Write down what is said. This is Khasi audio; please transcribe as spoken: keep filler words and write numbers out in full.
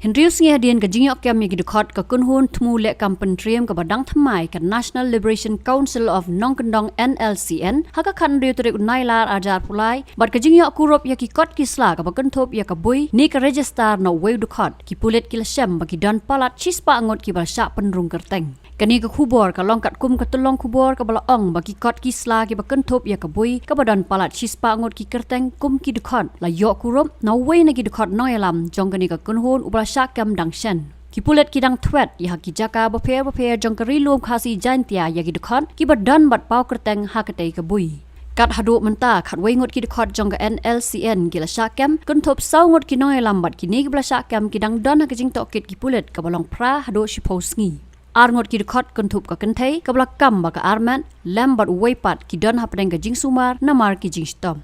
Hynriew sngi hadien ka jingïoh kem ïa ki dkhot, ka kynhun thmu leh kam pyntriem kaba dang thymmai ka National Liberation Council of Nongkyndong, N L C N, ha ka khathynriew tarik u Nailar arhajar arphew lai, bad ka jingïoh kurup ïa ki kot ki sla kaba kynthup ïa ka bui ne ka register na uwei u dkhot, ki pulit ki la shem ba ki don palat shispah ngut kiba la shah pynrung kyrteng. Kane ka khubor ka long katkum ka tyllong khubor kaba la ong ba ki kot ki sla kiba kynthup ïa ka bui kaba don palat shispah ngut ki kyrteng kum ki dkhot la ïoh kurup na uwei na ki dkhot nongïalam jong kane ka kynhun uba la shah kem dang shen. Ki pulit ki dang thwet ïa ha ki jaka bapher bapher jong ka Ri Lum Khasi Jaiñtia ïa ki dkhot kiba don bad paw kyrteng ha katei ka bui. Kat haduh mynta khatwei ngut ki dkhot jong ka N L C N ki la shah kem, kynthup saw ngut ki nongïalam bad kine kiba la shah kem ki dang don ha ka jingtohkit ki pulit kaba long phra haduh shiphew sngi. Ar ngut ki dkhot kynthup ka kynthei kaba la kam ba ka armet, lem bad uwei pat ki don hapdeng ka jingsumar namar ki jingshitom.